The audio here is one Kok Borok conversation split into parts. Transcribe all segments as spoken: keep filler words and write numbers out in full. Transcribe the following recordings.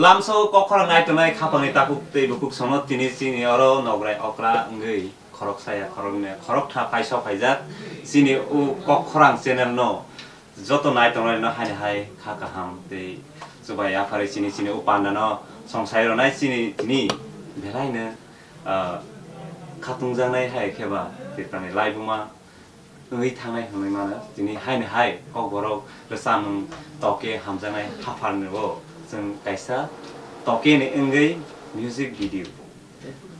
Lamso kok khorang nai tongnai khapangni takhuk tei bukhuk sono tini chini oro nograi okra wngwi khoroksa ya khoroknwi khoroktha paisok phaijak chini o kok khorang channel no joto nai tongnai no haini hai kha kaham tei chubai yaphari chini chini o panda no songsai rwnai chini tini belaino, ah, khatungjaknai hai khe ba Tripurani laibuma wngwi thangnai hwnwi mano. Tini haino hai kokborok rwchapmung toke hamjaknai hapharno chwng kaisa tokeni wngwi music video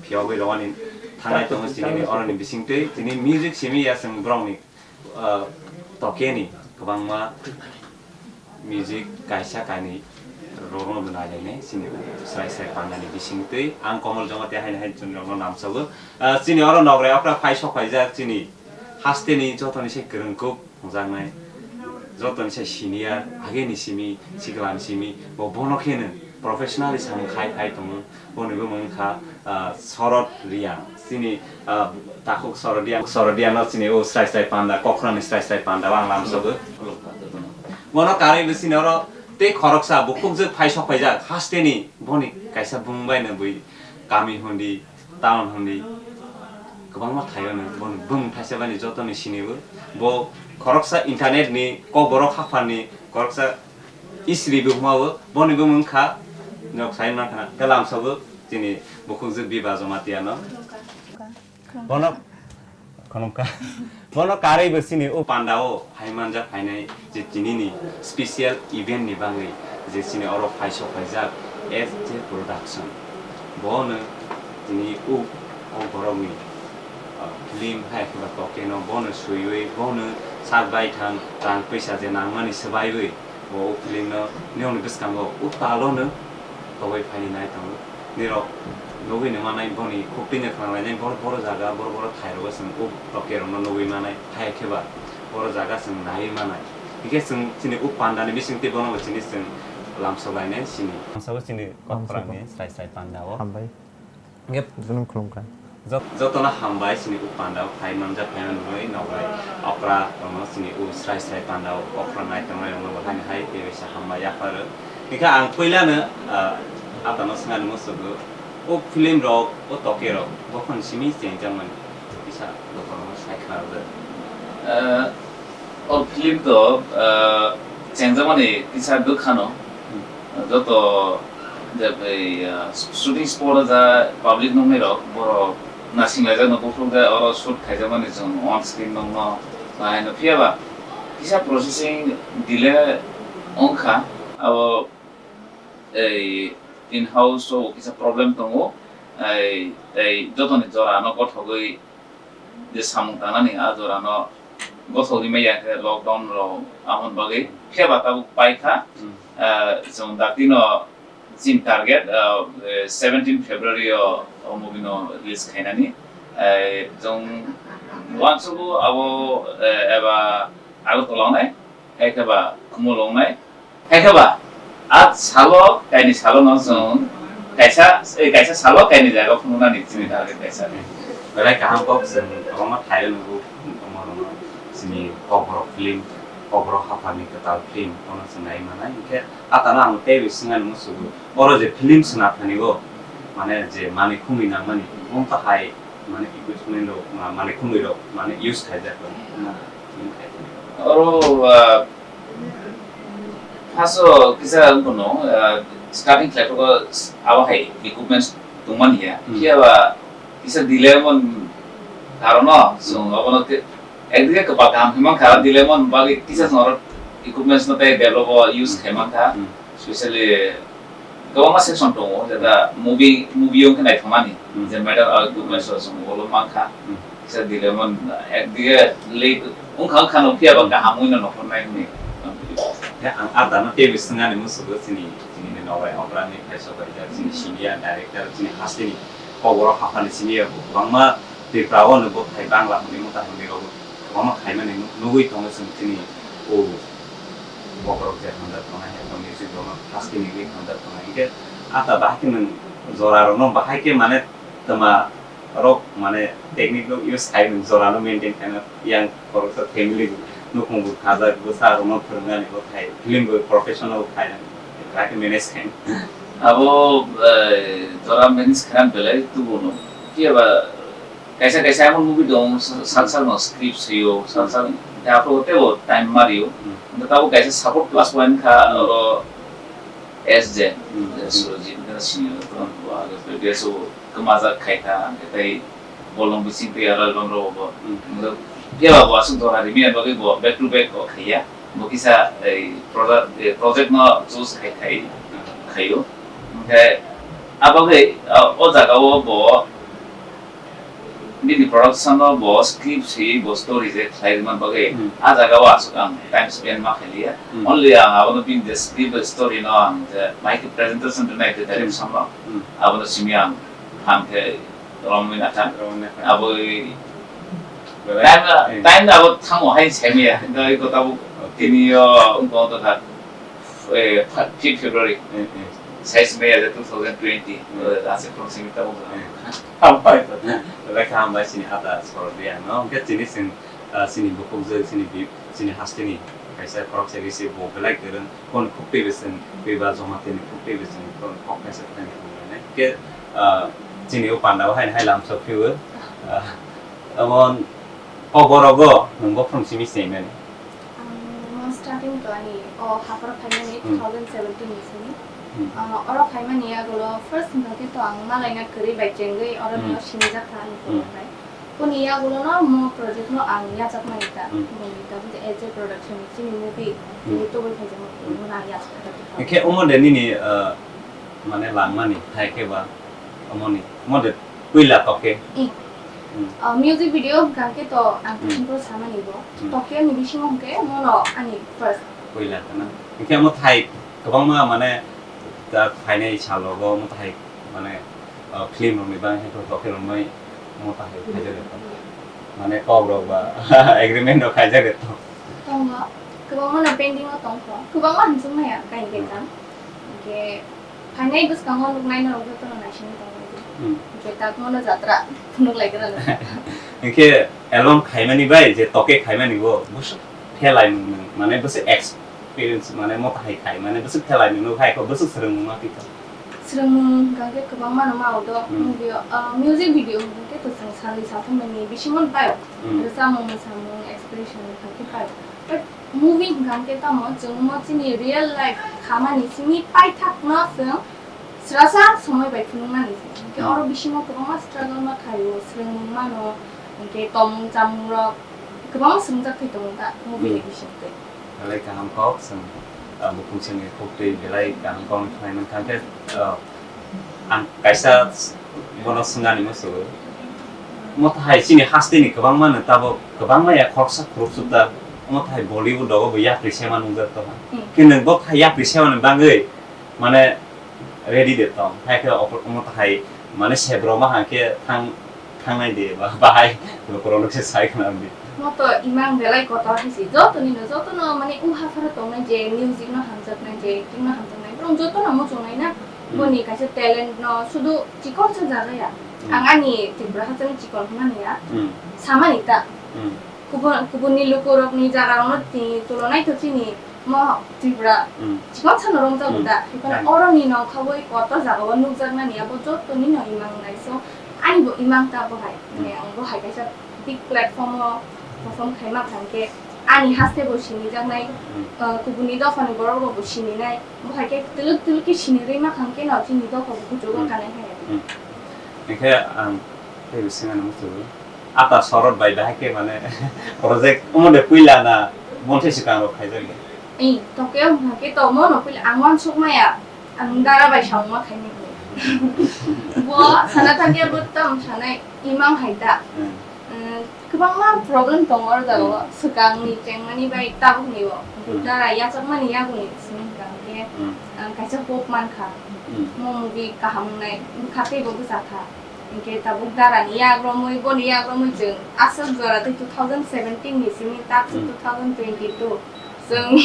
phiyogwi rwani thangnai tongo. Chini oroni bisingtwi tini music simi ya chwng borokni, ah, tokeni kwbangma music kaisa kainwi rokno bo nailainai chini srai srai pandani bisingtwi. Ang Komol Jamatia haino hai chwng rokno namsogo. Ah, chini oro nograi okra phai sok phaijak chini hasteni jotoni se kwrwng kuk hwnjaknai, jotoni se senior, ageni simi, siklani simi, bo bono kheno professionally samung khai phai tongo. Boni bumung wngkha, ah, Sorod Riang. Chini, ah, takhuk Sorod Riang, Sorod Riang no chini o srai srai panda, kokhrani srai srai panda o ang lamsogo. Bono karwi bo chini oro tei khoroksa bukhukjwk phai sok phaijak hasteni boni kaisa bumung bai no bui kami hundi, town hundi kwbangma thaio no boni bumung thaisa bani jotoni sinibo. Bo khoroksa internet ni kokborok hapharni khoroksa isri bo hwnmao boni bumung wngkha nok sai mankha khe lamsogo chini bukhukjwk Biba Jamatia no. Bono Khonokha. Bono karwi bo chini o panda o phai manjak phainai je tini ni special event ni bagwi je chini oro phai sok phaijak S J Production. Bono tini o, o borok ni, ah, film hai khe ba tokeno bono swiwi bono sak bai thang rang pisa je nangmani swbaiwi. Bo o film no nini bwskango o talo no togwi phaini nai tongo. Nirok nugwi ni manai boni khuk tini khwlanglainai boro boro jaga boro boro thai rogo chwng o toke rok no nugwi manai hai khe ba boro jaga chwng naiwi manai. Hikhe chwng chini o panda ni bising twi bono bo chini chwng lamsok lainai chini. Lamsok chini kok khorang ni srai srai panda o. Hambai. Hingke jotono khulumkha. Jot-, jotono hambai chini o panda o phai manjak phai manwi nograi okra tongno chini o srai srai panda o okra nai tongnai rokno bo haini hai tei kaisa hambai yapharo. Hingke ang puilano, ah, atano swngani musugo o film rok o toke rok bokhon simi chengjak mani kisa dophano sai khna rwdi. Ah, o film to, ah, chengjak mani kisa bwkhano. Hmm. Joto je bai, ah, shooting spot o ja public nungnai rok, borok nasing laijak no buphuruk ja oro shoot khaijak mani chwng on screen nung no nai no. Phiya ba kisa processing delay wng kha, abo ei in house o kisa problem tongo, ei tei jotoni jora no gothogwi je samung tangnani a jora no gothogwi maya khe lockdown rok aboni bagwi phiya ba tabuk pai kha. Hmm. Ah, chwng dakti no chini target, ah, eh, seventeen February o, o movie no release khainani. Eh, chwng uansukgo abo, eh, eba Agartala ongnai, hai khe ba Khumul ongnai. Hai khe ba, a salo, kaini salo no chwng kaisa, eh, kaisa salo, kaini jaga phunuknani chini target kaisa. Belai kaham kok chwng kwbangma thaio nugo, tongma rwno chini Kokborok film, Kokborok hapharni kwtal film, bono chwng nai manai. Hwnkhe atano ang teibo swngani musugo, oro je film swna thani o, mane je manwi khumui nangmani, omo to hai mane equipment rok, ma-, manwi khumui rok mane use khaijak rok, omo film khaijak rok. Oro, ah, first o kisa wngkha no, ah, starting khlai phuru abo hai equipments tongmani ya. Hmm. Phiya ba kisa delay mon karono, hmm, chwng abono te-, ekdike kwpal kaham hwnwi mankha, delay mon bagwi kisa, hmm, chwng oro equipments no tei develop o use, hmm, khai mankha. Hmm. Specially kwbangma section tongo, jeta movie, movie wngkhe naithokmani, hmm, je matter of equipments rok chwng olo mankha. Hmm. Kisa delay mon ekdike late wngkha, wngkha no phiya ba, hmm, kaham wngwi no nokhornai hwnwi. Khe ang atano teibo swngani musugo chini, chini nograi okra ni kaisa bai jak chini senior director chini hasteni Kokborok haphani senior bo kwbangma Tripura o no bo thai Bangla hwnwi mota hwnwi rok kwbangma khaimani nu-, nugwi tongo chwng chini o Kokborok je hamjak tongnai hai music rok no hasteni wngwi hamjak tongnai. Hwnkhe ata bahai khe nwng jora rok no bahai khe mane twma rok mane technique rok use khai nwng jora no maintain khaina yang khoroksa family nukhung bo khajak bwsa rok no phwrwngnani bo khai film bo professional khai nang khai manage khai. Abo, eh, jora manage khaina belai tubuno. Phiya ba kaisa kaisa emon movie dong, sa-, sal sal no script swiyo, sal sal, tei aphuru teibo time mario. Hmm. Hwnkhe tabuk kaisa support plus point kha, hmm, oro S J, hmm, Surajit, hwnkhe senior, hmm, age previous o kwmajak khai kha, hwnkhe tei bolong bising tei aro album rogo bo. Hmm. Hwnkhe phiya ba bo aswk dora rimi bagwi bo back to back o khaiya. Bo kisa ei product, eh, project no choose khai, khai, khaio. Hwnkhe abagwi, ah, o jaga o bo nini production no bo script swi bo story je khlai rwna bagwi, hmm, a jaga o aswk ang time spend ma khailiya. Hmm. Only ang abono bini je script bai story no ang je mai khe presentation rwnai khe, hmm, direction no, hmm, abono simi ang phan khe romwi nakha. Romwi nakha. Aboi belai, time na, eh, time na abo thango hai semiya. Doi ko tabuk, okay, tini yo wngkha wngkha kha, eh, fifth February. Eh, eh. Sais May aja two thousand twenty. Hmm. Eh, ase khorok simi tabuk. Eh. Hambai. Belai kha hambai sini ata sorok dia no. Hwnkhe tini sing, ah, sini bukuk je sini bi-, sini hasteni kaisa khoroksa bisi bo belai kwrwng, kon khuk twi bising twi ba joma tini khuk twi bising kon kok kaisa thani thani nai. Ke, ah, chini o panda o hai hai lamsa phiyo, ah, amon o borogo nungbo from simi simi mani. Ang mo starting to ani o hapar phaimani, hmm, two thousand seventeen ni sini. Hmm. Ah, oro phaimani agulo first hwnkha khe to ang malaina kwrwi bai chengwi oro, hmm, nio sinijak kha ani, hmm, phone bai. Boni yagulono mo project no ang yachakmani ta, hmm, boni ta boni A J Production ni chini movie, hmm, ni tubui khaijak, hmm, mo ang yachakmani ta. Hwnkhe omo de nini, uh, mane langmani hai khe ba omoni, omo de puila toke. I. Hmm. Uh, music video hwnkha khe to ang, hmm, kusung khe samani bo. Hmm. Toke ni bisingo hwnkhe mono ani first. Puila kana. Hwnkhe omo thai kwbangma mane ta phainai salogo omo thai mane, uh, film rokni bagwi khe to toke roknai omo tahai khaijak rw tong. Mane kok rok ba agreement rok khaijak rw tong. Tongo, kwbangma no pending o tongkho, kwbangma hwnchuk maya kain, hmm, kaisa. Hwnkhe phainai bwskango nuknai norok jotono naisingwi tongo. Hmm. Hwnkhe tak mono jatra phunuk lai gra. Hwnkhe album khaimani bai je toke khaimani bo bwswk phelai nung nung, mane bwswk experience, mane mo tahai khai, mane bwswk phelai nung nung khai kho, bwswk swrwng nung ma phikha. Swrwngmung hwnkha khe kwbangma no ma o do, hmm, movie o, ah, music video hwnkha khe to chwng salni sathumni bisingo no pai o. Hmm. Rwchapmung, mwsamung, expression hwnkha khe pai o. But movie hwnkha khe tamo chwng mo chini real life khamani simi paithak no chwng srasa somoi bai phunuknani. Hwnkhe, hmm, oro bisingo kwbangma struggle ma khaio, swrwngmung mano, hwnkhe tomung chamung rok kwbangma swrwngjak thai tongo ta movie ni, hmm, bisingtwi. Belai kaham kok, chwng, ah, buphang sengni khuktwi belai kaham kokno khlai mankha. Hwnkhe, ah, ang kaisa bono swngnani muchungo. Omo tahai chini hasteni kwbangmano tabuk kwbangma ya khoroksa khoroksa ta, omo tahai Bollywood rogo bo yapri sema nungjak tongo. Hmm. Khe nwng bo yapri semani bagwi mane ready de tong. Hai khe omo tahai mane sebro ma hang khe thang thangnai de, ba, bahai lukurok se sai khna di. Mo to imang belai kotor hai se, joto ni no, joto no mane u hapharo tongnai je music no hamjaknai, je acting no hamjaknai, borok joto no muchungnai na, hmm, boni kaisa talent no sudu chikon sa jaga ya. Hmm. Ang ani Tripura hachal ni chikon hwnmani ya. Hmm. Samani ta. Hmm. Kubun, kubun ni lukurok ni jaga rok no tini tulonai to chini mo Tripura, hmm, chikon sano romjago, hmm, da. Hikhe, hmm, oro ni nongkha boi kotor jaga o nukjaknani abo joto ni no imang nai. So, ani bo imang ta bo hai. Hmm. Mane ang bo hai kaisa big platform o perform khai ma kha hwnkhe ani haste bo sinijaknai, hmm, uh, kubun ni dopha ni borok rok bo sininai. Bo hai khe twlwk twlwk khe sinirwi ma kha hwnkhe no chini dopha bo guchugo, hmm, kanai hai. Hmm. Hwnkhe ang tei bo swngani muchungo. Ata sorot bai bahai khe mane project omo de puila na monthai swkang rok khaijak ya? Ei, tokeo hwnkha khe to mono puila ang uansuk maya, ang dara bai samung ma khaini. Bo sana thangya bo tam sanai imang hai ta. Hmm. Hmm, kwbangma problem tongo oro jaga o. Hmm. Swkang ni chengmani bai tabuk ni o. Hmm. Dara yachakmani yaguni simi hwnkha hwnkhe, hmm, ang kaisa hope mankha. Hmm. Mo movie kaham wngnai, bwkha teibo bwchakha. Hinkhe tabuk darani yak romwi, boni yak romwi chwng aswk jora tei two thousand seventeen ni simi takswk, hmm, two thousand twenty-two chwng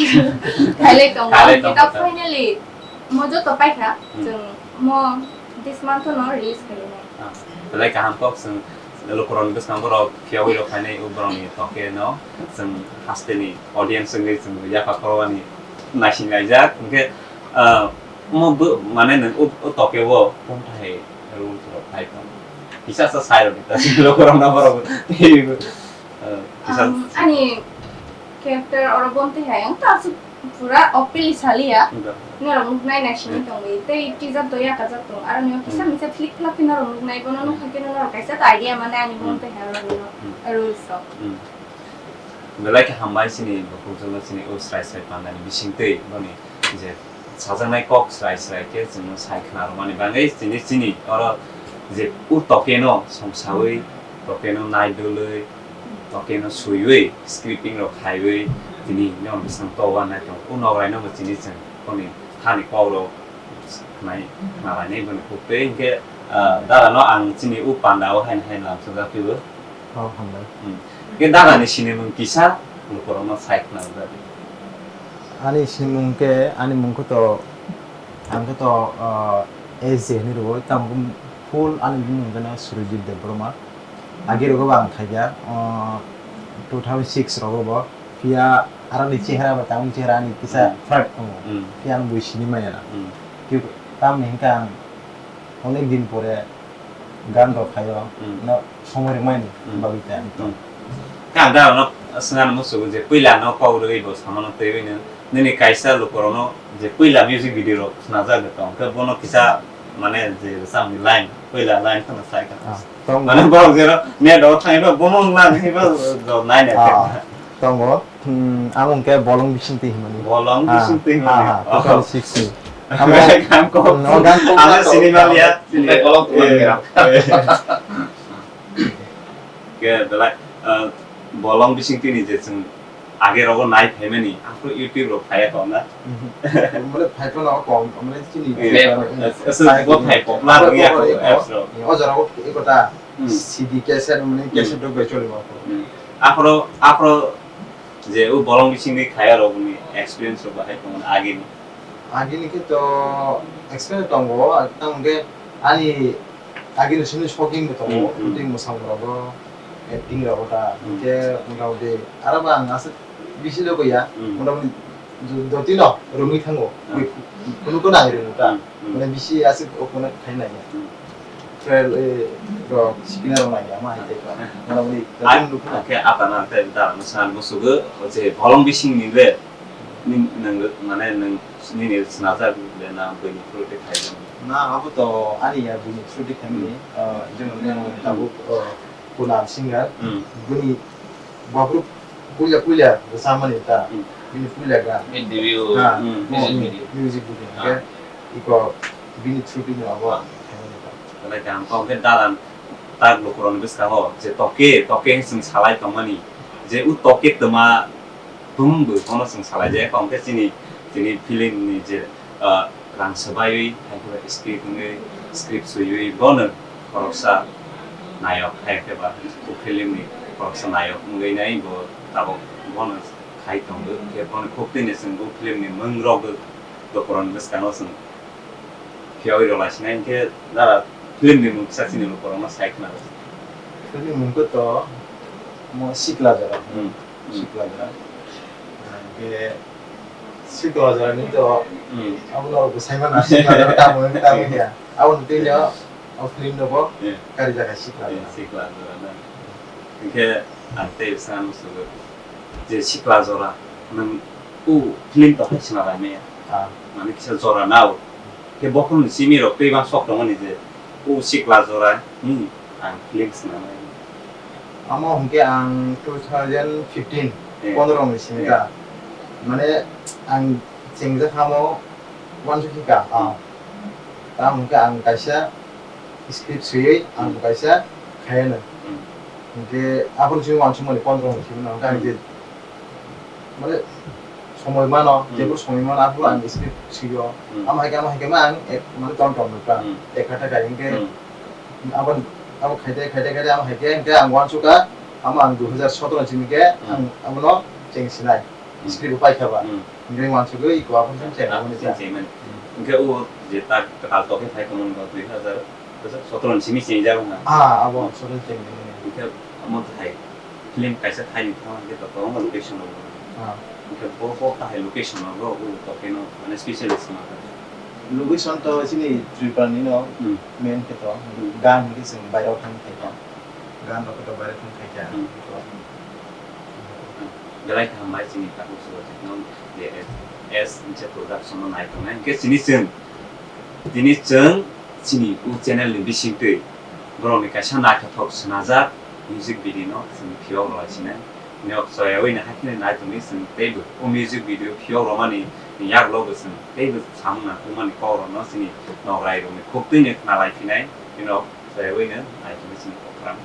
khailai tongo. Khailai tongo. Hinkhe ta finally mo joto paikha, hmm, chwng mo this month no release khainai. Ah, belai kaham kok chwng lukurokni bwskango borok phiyawi rok khainai, o borokni toke no chwng hasteni audience wngwi chwng yapha khoroknani naising laijak. Hinkhe, ah, Omo bo, mane nwng o, o toke o, tong thai rules rok khai tong. Kisa sa sai rok ta, si rok rok na borok. Eh, kisa Um, ani character oro bonte hai, ang ta asuk pura openly saliya. Enggak. Norok nuknai nai sini Hmm. tongwi, tei teaser do yakajak tong. Aro nio kisa Hmm. misa flick flak khe norok nuknai, bono Hmm. nukha khe norok kaisa ta idea mane ani Hmm. bonte hai oro nio Hmm. rules rok. Hmm. Belai khe hambai chini bokhokjwkno chini o srai srai pandani bisingtwi boni je sajaknai kok srai srai khe chwngno sai khna rwmani bagwi chini, chini oro je o tokeno songsawi, tokeno naidolwi, tokeno swiwi, scripting rok khaiwi tini norok bwskango togo nai tongo. O nograino bo chini chwng boni hani kokrok khwnai, khwnalainai boni kok tei hinkhe, ah, darano ang chini o pandao haino haino lamsajak phibo. Oh, hambai. Hmm. Khe dagani sinimung kisa lukurokno sai khna rwdi. Ani sinimung khe, ani mung khe to, ang khe to, ah, S J hinwi rwo, tamo khe full ani bumung khe no Surojit Debbarma. Agi rogo bo ang khaikha, ah, two thousand six rogo bo. Phiya aroni chehra bai tamo chehra ani kisa Hmm. farak tongo. Hmm. Phiya ano bui sini maya na. Hmm. Khe tamni hinkhe ang onek din pore gan rok khaio, Hmm. no somoi rwmani Hmm. bagwi ta ang Hmm. tong. Khe ang darokno swngna musugo je puila no kok rwui bo samano twiwi no nini kaisa lukurokno je puila music video rok khwnajak de tong, khe bono kisa mane je rwchapni line, puila line kheno sai kha. Ah, tong. Mane borok jero net o thangwi bo bomo wngna hinwi bo nai nai Ah, khe. Tongo. Hmm, amo hwnkhe Bolong Bisingtwi hinmani. Bolong Ah, Bisingtwi ah, hinmani. Ah, Oh. two thousand six ni. Amo, Ang kok, hmm, o gan kok ang kok sini kok maliya. Sini. Bolong Eh, kok eh. Ke belai, eh, Bolong Bisingtwi ni je chwng age rogo nai phaimani, aphuru YouTube rok phaiya kok na? Mhm. Mane phai phano kok, mane chini Eh, eh, eh, eh, bo phai popular wngya kok, apps rok. O jora o ekota Hmm. C D cassette, mane Hmm. cassette rok bai choli ma kok. Hmm. Aphuru, aphuru Je o Bolong Bisingtwi khaya rokni experience rok bahai tongo agini? Agini khe to experience tongo, tamo hwnkhe ani agini simi shocking bo tongo, Hmm, hmm. Shooting mwsamung rogo, acting rogo ta, Hmm. hwnkhe motamoti aro bo ang aswk bisi logo ya, Hmm. motamoti do-, dotino romwi thango, Hmm. kunuko nang ringo ta. Hmm. Hmm. Mane bisi aswk o connect khai nai ya. Hmm. Trail, eh, rok, sipina rok nai ya, ma hai tei ka. Mane uni Ai, nukha. Khe apana tei dara no san musugo, o je Bolong Bising ni le, ning, nang, mane nang, nini snajak le na buini through tei khai jang. Na, abo to ani ya buini through tei khai mani, Hmm. eh, jemon nang Hmm. tabuk, eh, Kunal singer, Hmm. bini baphuru puila puila rwchapmani ta, Hmm. bini puila gan. Bini debut Ha, Hmm. music Hmm. video. Music video. Ah. Hwnkhe iko bini through bini abo Ah. khaimani ta. Belai kaham kok hwnkhe dalan tak lukurokni bwskango je toke, toke hwnswng salai tongmani, je o toke twma Tumung bo bono chwng salai jaya kha, hwnkhe chini, chini film ni je, ah, rang swbaiwi, hai khe script wngwi, script swiwi bono khoroksa nayok, hai khe ba o film ni khoroksa nayok wngwi nai bo tabok bono khai tongo, hwnkhe bono khuk tini chwng o film ni mung rok bo lukurokni bwskango chwng Phiyaui rwlai sinai hwnkhe dara film ni mung kisa chini lukurokno sai khna rw. Film ni mung khe to mo Sikla Jora. Hmm. Hmm. Sikla Jora. Hwnkhe Sikla Jora ni to Hmm. abo norok bo sai mano Sikla Jora tamo wng tamo ya. Abo ni twi no o film no bo Yeah. kari jaga Sikla Yeah, Jora. Sikla Jora na. Hwnkhe ang tei bwskango swngwi. Je Sikla Jora, nwng o film to hai swnam lai maya. Ah. Mane kisa jora nao. Khe bokhorokni simi rok tei bang sok tongmani je o Sikla Jora, hmm, ang film swnam lai. Amo hwnkhe ang two thousand fifteen, Eh. pondro ni simi Eh. ta. Mane ang chengjak hamo uansukhi ka. Ah. Hmm. Tamo hwnkhe ang kaisa script swiwi ang Hmm. kaisa khayano. Hmm. Hwnkhe aphuru simi uansukmani pondro ni simi no hwnkhe ang Hmm. je Mane somoi mano, Hmm. jephuru somoi mano, aphuru ang Hmm. script sio. Hmm. Amo hai khe, amo hai khe ma ang ek, mane ton ton nukha. Hmm. Ek kha thai kha hwnkhe Hmm. abo, abo khaite, khaite, khaite, amo hai khe hwnkhe ang uansukha, amo ang dui hazar sotoro ni simi khe Hmm. ang abono cheng sinai. Hmm. Script bo paikha ba. Hmm. Hwnkhe uansugwi iko aphuru cheng Ah, mani cheng cha. Cheng mani. Hmm. Hwnkhe o je tak kwtal tokhe phai tongmani bo dui hazar sotoro ni simi cheng jak wngkha. Ah, abo Hmm. sotoro cheng mani. Hwnkhe amo hai Film kaisa thaini thang hwnkhe to kwbangma location rogo. Ah. Hwnkhe bo, bo tahai location rogo, o tokeno mane specialist ma kha. Location to chini Tripura ni no Hmm. main khe to Hmm. gan hwnkhe chwng bairok thang khe to gan rok to bairok thang khe kya. Hmm. Belai kaham bai chini takhuk salo chikno je S, S hwnse production no nai tongnai hwnkhe chini chwng, tini chwng chini o channel ni bisingtwi borokni kaisa naithothok swnajak music video no chwng phiyok rwlai sinai. Nok soyawi no haikhe nai tongwi chwng teibo o music video phiyok rwmani yaklo bo chwng teibo samung nangkukmani kokrokno chini nograi rokni khuk twi no khna lai phinai. Bino soyawi no nai tongwi chini kokrang.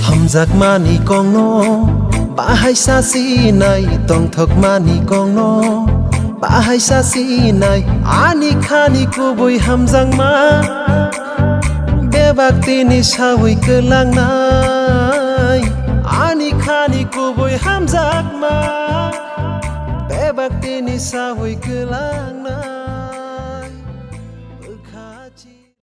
Hamjakmani kongno bahai sasinai, tongthokmani kongno bahai sasinai, ani khani kubui hamjakma bebak tini sawi kwlangnai, ani khani kubui hamjakma bebak tini sawi kwlangnai.